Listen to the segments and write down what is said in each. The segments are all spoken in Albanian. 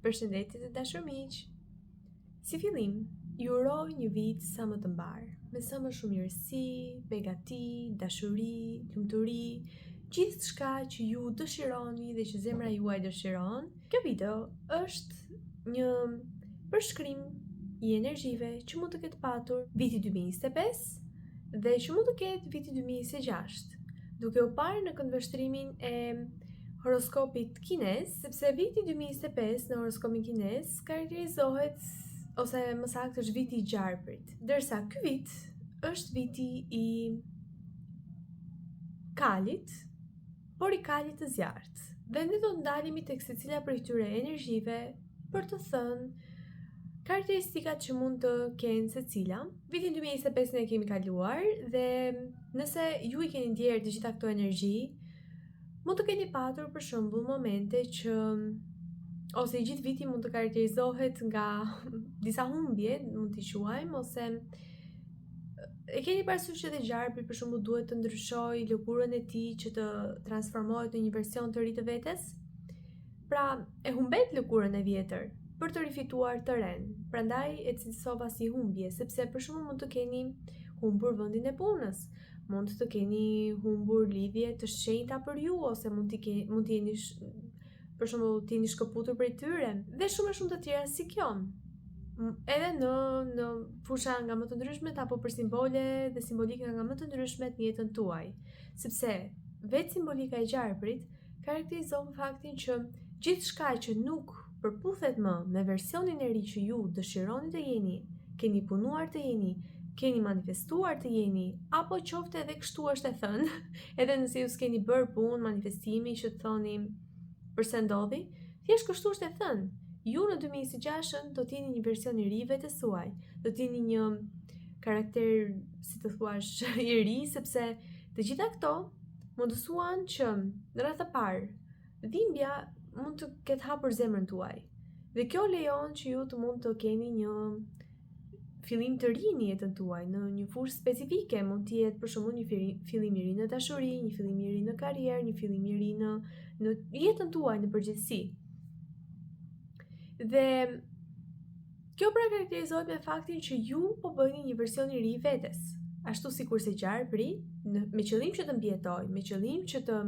Përshëndetje të dashur miq. Si fillim, ju uroj një vit sa më të mbarë, me sa më shumë mirësi, begati, dashuri, lumturi, gjithçka që ju dëshironi dhe që zemra juaj dëshiron. Kjo video është një përshkrim i energjive që mund të ketë patur viti 2025 dhe që mund të ketë viti 2026, duke u parë në këndvështrimin e horoskopit kinez, sepse viti 2025 në horoskopin kinez karakterizohet ose më saktë është viti i gjarprit. Ndërsa ky vit është viti i kalit, por i kalit të zjarrtë. Dhe ne do të ndalemi tek secila prej këtyre energjive për të thënë karakteristikat që mund të kenë secila. Vitin 2025 ne e kemi kaluar dhe nëse ju i keni ndjerë të gjitha këto energji, Mund të keni patur për shembull momente që ose i gjithë viti mund të karakterizohet nga disa humbje, mund t'i quajmë, ose e keni parasysh që edhe gjarpri për shembull duhet të ndryshojë lëkurën e tij që të transformohet në një version të ri të vetes? Pra, e humbet lëkurën e vjetër për të rifituar të renë. Prandaj e cilësova si humbje, sepse për shembull mund të keni humbur vendin e punës, mund të keni humbur lidhje të shenjta për ju ose mund të keni mund të jeni për shembull të jeni shkëputur prej tyre dhe shumë e shumë të tjera si kjo. Edhe në në fusha nga më të ndryshmet apo për simbole dhe simbolika nga më të ndryshmet në jetën tuaj, sepse vetë simbolika e gjarprit karakterizon faktin që gjithçka që nuk përputhet më me versionin e ri që ju dëshironi të jeni, keni punuar të jeni, keni manifestuar të jeni, apo qoftë edhe kështu është e thënë, edhe nëse ju s'keni bërë punë manifestimi që të thoni përse ndodhi, thjesht kështu është e thënë. Ju në 2026 do të jeni një version i ri vetes suaj, do të jeni një karakter, si të thuash, i ri, sepse të gjitha këto mundësuan që në radhë të parë dhimbja mund të ketë hapur zemrën tuaj. Dhe kjo lejon që ju të mund të keni një fillim të ri në jetën tuaj, në një fushë specifike, mund të jetë për shembull një fillim i ri në dashuri, një fillim i ri në karrierë, një fillim i ri në në jetën tuaj në përgjithësi. Dhe Kjo pra karakterizohet me faktin që ju po bëheni një version i ri i vetes, ashtu sikurse gjarpri, në, me qëllim që të mbijetojë, me qëllim që të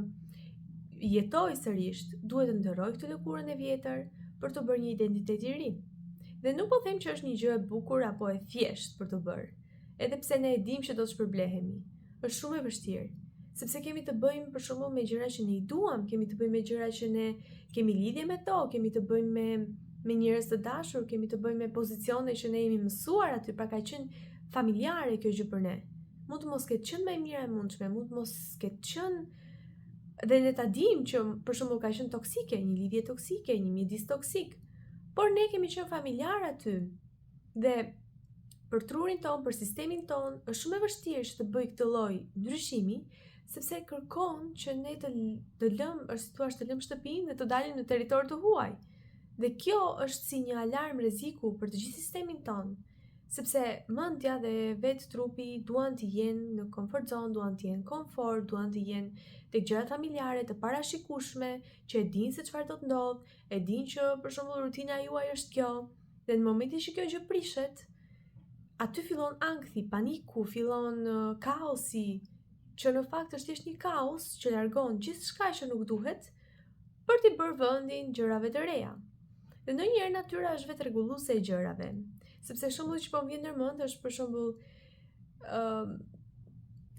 jetojë sërish, duhet të ndërrojë këtë lëkurën e vjetër për të bërë një identitet i ri. Dhe nuk po them që është një gjë e bukur apo e thjeshtë për të bërë, edhe pse ne e dimë që do të shpërblehemi. Është shumë e vështirë, sepse kemi të bëjmë për shembull me gjëra që ne i duam, kemi të bëjmë me gjëra që ne kemi lidhje me to, kemi të bëjmë me me njerëz të dashur, kemi të bëjmë me pozicione që ne jemi mësuar aty, pra ka qenë familjare kjo gjë për ne. Mund të mos ketë qenë më e mira e mundshme, mund të mos ketë qenë dhe ne ta dimë që për shembull ka qenë toksike, një lidhje toksike, një mjedis toksik. Por ne kemi qenë familjar aty. Dhe për trurin tonë, për sistemin tonë, është shumë e vështirë që të bëjë këtë lloj ndryshimi, sepse kërkon që ne të të lëmë, është si thua, të lëmë shtëpinë dhe të dalim në territor të huaj. Dhe kjo është si një alarm rreziku për të gjithë sistemin tonë, sepse mendja dhe vetë trupi duan të jenë në comfort zone, duan të jenë komfort, duan të jenë tek gjërat familjare të parashikueshme, që e dinë se çfarë do të ndodhë, e dinë që për shembull rutina juaj është kjo, Dhe në momentin që kjo gjë prishet, aty fillon ankthi, paniku, fillon kaosi, që në fakt është thjesht një kaos që largon gjithçka që nuk duhet për t'i bërë vendin gjërave të reja. Dhe ndonjëherë natyra është vetë rregulluese e gjërave, sepse shembulli që po më vjen ndërmend është për shembull ë uh,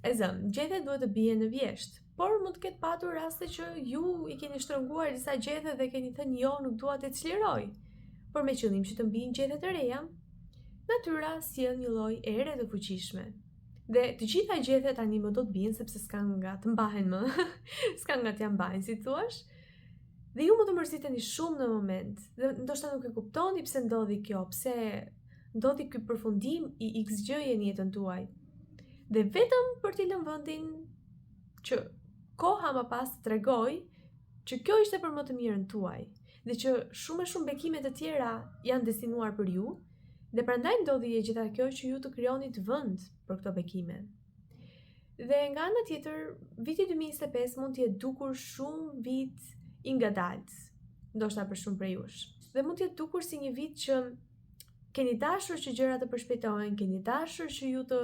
e zëmë, gjethet duhet të bien në vjeshtë, por mund të ketë patur raste që ju i keni shtrënguar disa gjethe dhe keni thënë jo, nuk dua të çliroj. Por me qëllim që të mbijnë gjethe të reja, natyra sjell një lloj ere të fuqishme. Dhe të gjitha gjethet tani më do të bien sepse s'kan nga të mbahen më, s'kan nga t'ia mbajnë, si thuash. Dhe ju mund të mërziteni shumë në moment dhe ndoshta nuk e kuptoni pse ndodhi kjo, pse ndodhi ky përfundim i X gjëje në jetën tuaj. Dhe vetëm për t'i lënë vendin që koha më pas të tregojë që kjo ishte për më të mirën tuaj dhe që shumë e shumë bekime të tjera janë destinuar për ju dhe prandaj ndodhi e gjitha kjo që ju të krijonit vend për këto bekime. Dhe nga ana tjetër, viti 2025 mund të jetë dukur shumë vit i ngadaltë, ndoshta për shumë prej jush. dhe mund të jetë dukur si një vit që keni dashur që gjërat të përshpejtohen, keni dashur që ju të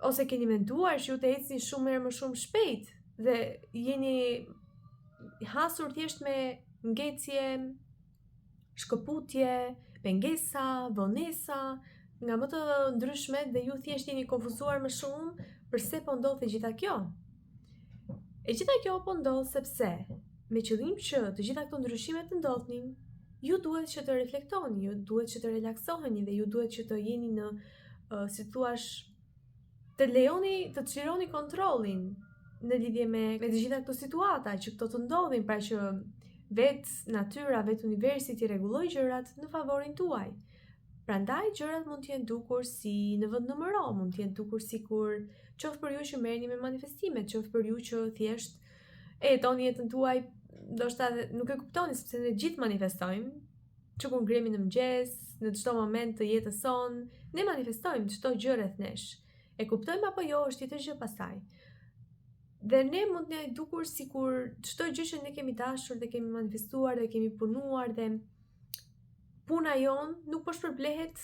ose keni menduar që ju të ecni shumë herë më shumë shpejt dhe jeni hasur thjesht me ngecje, shkëputje, pengesa, vonesa, nga më të ndryshmet dhe ju thjesht jeni konfuzuar më shumë përse po ndodh e gjitha kjo. E gjitha kjo po ndodh sepse me qëllim që të gjitha këto ndryshime të ndodhnin, ju duhet që të reflektoni, ju duhet që të relaksoheni dhe ju duhet që të jeni në, uh, si thuash, të lejoni, të çlironi kontrollin në lidhje me, me të gjitha këto situata që këto të ndodhin, pra që vetë natyra, vetë universi t'i rregullojë gjërat në favorin tuaj. Prandaj gjërat mund të jenë dukur si në vendnumëro, mund të jenë dukur sikur qoftë për ju që merreni me manifestimet, qoftë për ju që thjesht e jetoni jetën tuaj, ndoshta edhe nuk e kuptoni sepse ne gjithë manifestojmë, që kur ngrihemi në mëngjes, në çdo moment të jetës sonë, ne manifestojmë çdo gjë rreth nesh. E kuptojmë apo jo, është tjetër gjë pastaj. Dhe ne mund të na jetë dukur sikur çdo gjë që ne kemi dashur dhe kemi manifestuar dhe kemi punuar dhe puna jonë nuk po shpërblehet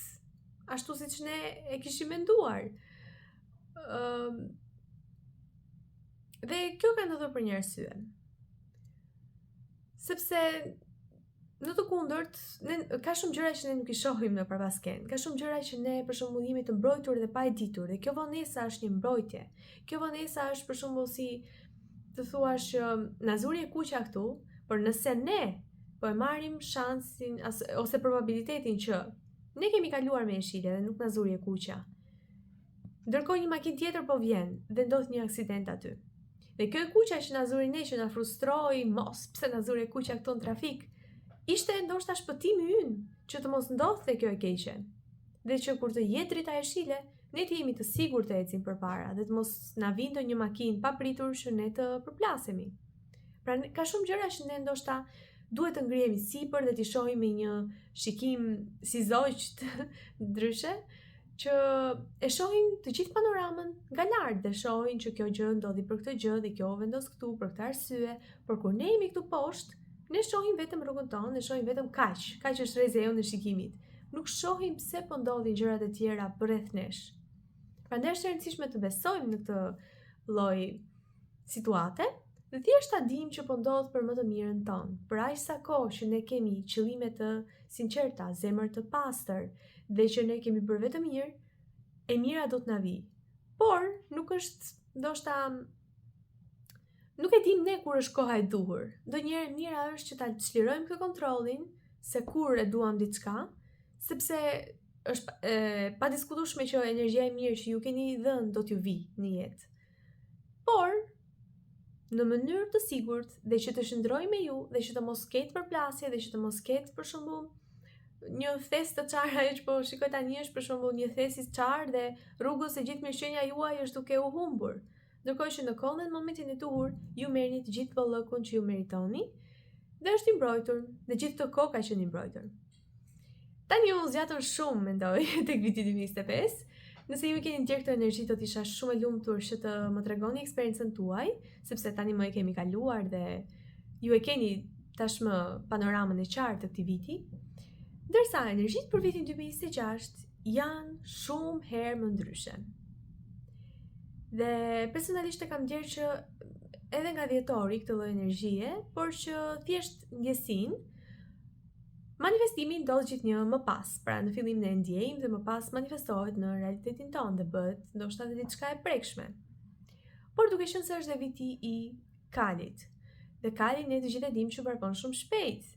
ashtu siç ne e kishim menduar. Ëm dhe kjo ka ndodhur për një arsye. Sepse në të kundërt, ne ka shumë gjëra që ne nuk i shohim në prapaskenë. Ka shumë gjëra që ne për shembull jemi të mbrojtur dhe pa e ditur dhe kjo vonesa është një mbrojtje. Kjo vonesa është për shembull si të thuash që na zuri e kuqja këtu, por nëse ne po e marrim shansin ose probabilitetin që ne kemi kaluar me jeshile dhe nuk na zuri e kuqja. Ndërkohë një makinë tjetër po vjen dhe ndodh një aksident aty. Dhe kjo e kuqja që na zuri ne që na frustroi, mos pse na zuri e kuqja këtu në trafik, ishte ndoshta shpëtimi ynë që të mos ndodhte kjo e keqe. Dhe që kur të jetë drita jeshile, ne të jemi të sigurt të ecim përpara dhe të mos na vijë ndonjë makinë papritur që ne të përplasemi. Pra ka shumë gjëra që ne ndoshta duhet të ngrihemi sipër dhe t'i shohim me një shikim si zogjtë ndryshe, që e shohin të gjithë panoramën nga lart dhe shohin që kjo gjë ndodhi për këtë gjë dhe kjo u vendos këtu për këtë arsye, por kur ne jemi këtu poshtë, ne shohim vetëm rrugën tonë, ne shohim vetëm kaq, kaq është rrezja jonë e shikimit. Nuk shohim pse po ndodhin gjërat e tjera përreth nesh. Prandaj është e rëndësishme të besojmë në këtë lloj situate dhe thjesht ta dimë që po ndodh për më të mirën tonë. Për aq sa kohë që ne kemi qëllime të sinqerta, zemër të pastër dhe që ne kemi bërë vetëm mirë, e mira do të na vijë. Por nuk është ndoshta nuk e dimë ne kur është koha e duhur. Ndonjëherë e mira është që ta çlirojmë këtë kontrollin se kur e duam diçka, sepse është e padiskutueshme që energjia e mirë që ju keni dhënë do t'ju vijë në jetë. Por, në mënyrë të sigurt dhe që të qëndrojë me ju dhe që të mos ketë përplasje dhe që të mos ketë për shembull një thes të çarë ajo që po shikoj tani është për shembull një thes i çarë dhe rrugës e gjithë mirëqenia juaj është duke u humbur. Ndërkohë që në kohën dhe në momentin e duhur ju merrni të gjithë bollëkun që ju meritoni dhe është i mbrojtur, dhe gjithë këtë kohë ka qenë i mbrojtur. Tani u zgjatëm shumë, mendoj, tek viti 2025. Nëse ju i keni ndjerë këto energji, do të isha shumë e lumtur që të më tregoni eksperiencën tuaj, sepse tani më e kemi kaluar dhe ju e keni tashmë panoramën e qartë të këtij viti. Ndërsa energjitë për vitin 2026 janë shumë herë më ndryshe. Dhe personalisht e kam ndjerë që edhe nga dhjetori këtë lloj energjie, por që thjesht ndjesinë Manifestimi ndodh gjithnjë më pas, pra në fillim ne e ndjejmë dhe më pas manifestohet në realitetin tonë dhe bëhet ndoshta edhe diçka e prekshme. Por duke qenë se është dhe viti i kalit. Dhe kali ne të gjithë e dimë që vrapon shumë shpejt.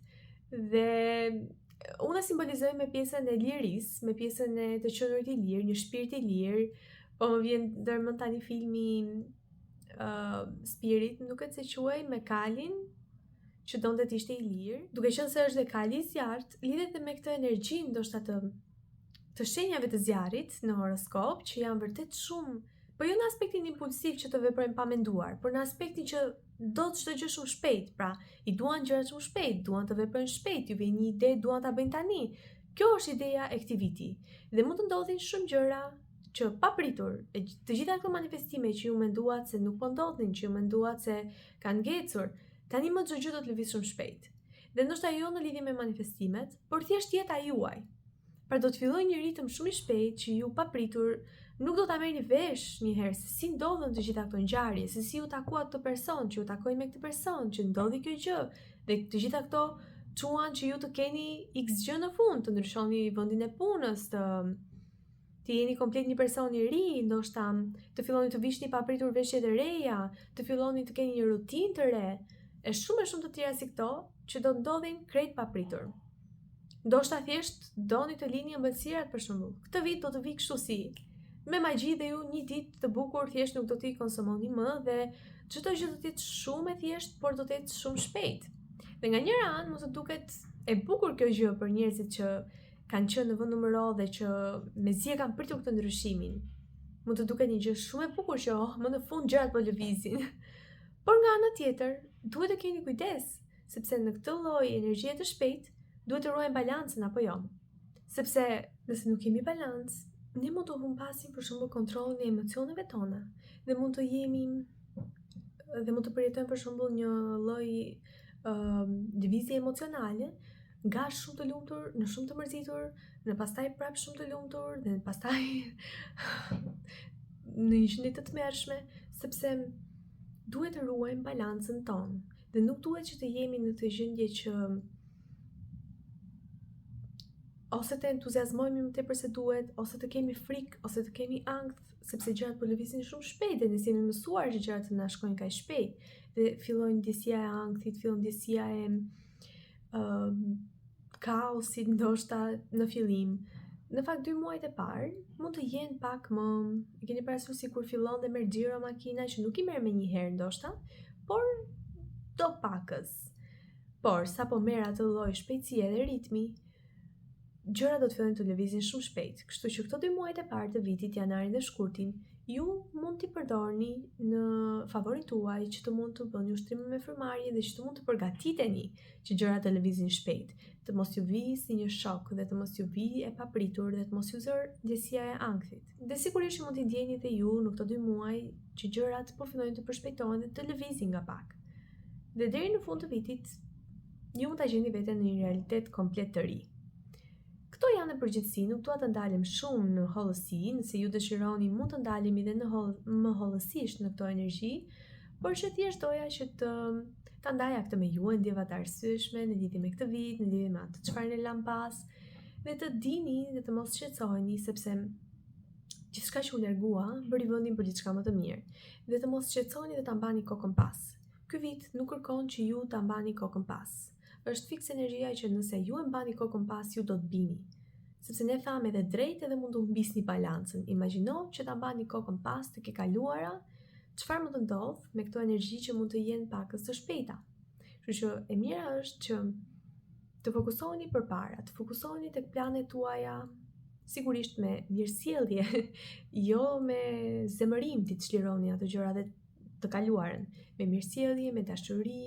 Dhe unë e simbolizoj me pjesën e lirisë, me pjesën e të qenurit i lirë, një shpirt i lirë. Po më vjen ndërmend tani filmi uh, Spirit, më duket se quhej me kalin, që donte të ishte i lirë, duke qenë se është dhe kali i zjarrt, lidhet edhe me këtë energji ndoshta të të shenjave të zjarrit në horoskop, që janë vërtet shumë, po jo në aspektin impulsiv që të veprojnë pa menduar, por në aspektin që do çdo gjë shumë shpejt, pra i duan gjërat shumë shpejt, duan të veprojnë shpejt, ju vjen një ide, duan ta bëjnë tani. Kjo është ideja e këtij viti. Dhe mund të ndodhin shumë gjëra që papritur, e të gjitha këto manifestime që ju menduat se nuk po ndodhnin, që ju menduat se kanë ngecur, Tani më çdo gjë do të lëvizë shumë shpejt. Dhe ndoshta jo në lidhje me manifestimet, por thjesht jeta juaj. Pra do të fillojë një ritëm shumë i shpejtë që ju papritur nuk do ta merrni vesh një herë se si ndodhën të gjitha këto ngjarje, se si u takuat këtë person, që ju takoi me këtë person, që ndodhi kjo gjë dhe të gjitha këto çuan që ju të keni x gjë në fund, të ndryshoni vendin e punës, të të jeni komplet një person i ri, ndoshta të filloni të vishni papritur veshje të reja, të filloni të keni një rutinë të re, e shumë e shumë të tjera si këto që do të ndodhin krejt papritur. Ndoshta thjesht doni të lini ëmbëlsirat për shembull. Këtë vit do të vijë kështu si me magji dhe ju një ditë të bukur thjesht nuk do t'i konsumoni më dhe çdo gjë do të jetë shumë e thjeshtë, por do të jetë shumë shpejt. Dhe nga njëra anë mund të duket e bukur kjo gjë për njerëzit që kanë qenë në vend numëro dhe që mezi e kanë pritur këtë ndryshimin. Mund të duket një gjë shumë e bukur që oh, më në fund gjërat po lëvizin. Por nga ana tjetër, duhet të keni kujdes, sepse në këtë lloj energjie të shpejtë duhet të ruajmë balancën apo jo. Sepse nëse nuk kemi balancë, ne mund të humbasim për shembull kontrollin e emocioneve tona dhe mund të jemi dhe mund të përjetojmë për shembull një lloj uh, lëvizje emocionale nga shumë të lumtur në shumë të mërzitur, në pastaj prapë shumë të lumtur dhe pastaj në një gjendje të tmerrshme, sepse duhet të ruajmë balancën tonë dhe nuk duhet që të jemi në këtë gjendje që ose të entuziazmohemi më tepër se duhet, ose të kemi frikë, ose të kemi ankth, sepse gjërat po lëvizin shumë shpejt dhe ne s'jemi mësuar që gjërat të na shkojnë kaq shpejt. Dhe fillojnë ndjesia e ankthit, fillon ndjesia e uh, kaosit ndoshta në fillim. Në fakt dy muajt e parë mund të jenë pak më, e keni parasysh si kur fillon dhe merr xhiro makina që nuk i merr menjëherë ndoshta, por do pakës. Por sapo merr atë lloj shpejtësie dhe ritmi, gjërat do të fillojnë të lëvizin shumë shpejt. Kështu që këto dy muajt e parë të vitit, janarin dhe shkurtin, ju mund t'i përdorni në favorin tuaj që të mund të bëni ushtrime me frymëmarrje dhe që të mund të përgatiteni që gjërat të lëvizin shpejt, të mos ju vijë si një shok dhe të mos ju vijë e papritur dhe të mos ju zërë ndjesia e ankthit. Dhe sigurisht që mund t'i ndjeni dhe ju në këto dy muaj që gjërat po fillojnë të përshpejtohen dhe të lëvizin nga pak. Dhe deri në fund të vitit, ju mund ta gjeni veten në një realitet komplet të ri. Këto janë në përgjithësi, nuk dua të ndalem shumë në hollësi, nëse ju dëshironi mund të ndalemi dhe në holl, më hollësisht në këto energji, por që thjesht doja që të ta ndaja këtë me ju, e ndjeva të arsyeshme në lidhje me këtë vit, në lidhje me atë çfarë ne lamë pas, dhe të dini dhe të mos shqetësoheni sepse gjithçka që u largua bëri vendin për diçka më të mirë dhe të mos shqetësoheni dhe ta mbani kokën pas. Ky vit nuk kërkon që ju ta mbani kokën pas. Është fiks energjia që nëse ju e mbani kokën pas, ju do të bini. Sepse ne thamë edhe drejt edhe mund të humbisni balancën. Imagjino që ta mbani kokën pas tek e kaluara, çfarë mund të ndodhë me këto energji që mund të jenë pakës të shpejta. Kështu që e mira është që të fokusoheni përpara, të fokusoheni tek planet tuaja, sigurisht me mirësjellje, jo me zemërim t'i çlironi ato gjëra dhe të kaluarën, me mirësjellje, me dashuri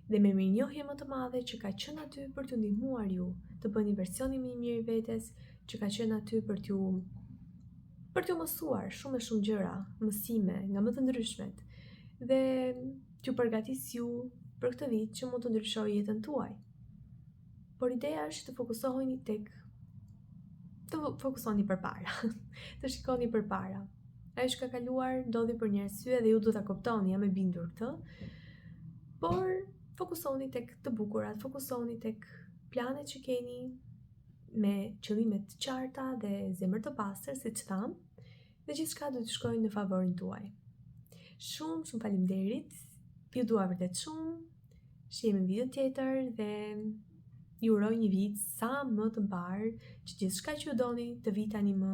dhe me mirënjohje më të madhe që ka qenë aty për t'ju ndihmuar ju të bëni versionin më i mirë i vetes, që ka qenë aty për t'ju për t'ju mësuar shumë e shumë gjëra, mësime nga më të ndryshmet dhe t'ju përgatis ju për këtë vit që mund të ndryshojë jetën tuaj. Por ideja është të fokusoheni tek të fokusoni përpara, të shikoni përpara. Ajo që ka kaluar ndodhi për një arsye dhe ju duhet ta kuptoni, jam e bindur këtë. Por fokusoni tek të bukurat, fokusoni tek planet që keni me qëllime të qarta dhe zemër të pastër, siç thamë, dhe gjithçka do të shkojë në favorin tuaj. Shumë, shumë faleminderit. Ju dua vërtet shumë. Shihemi në video tjetër dhe ju uroj një vit sa më të mbarë, që gjithçka që ju doni të vijë tani më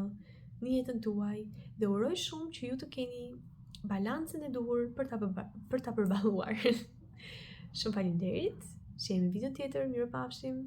në jetën tuaj dhe uroj shumë që ju të keni balancën e duhur për ta për ta përballuar. shumë faleminderit. Shihemi në video tjetër. Mirupafshim.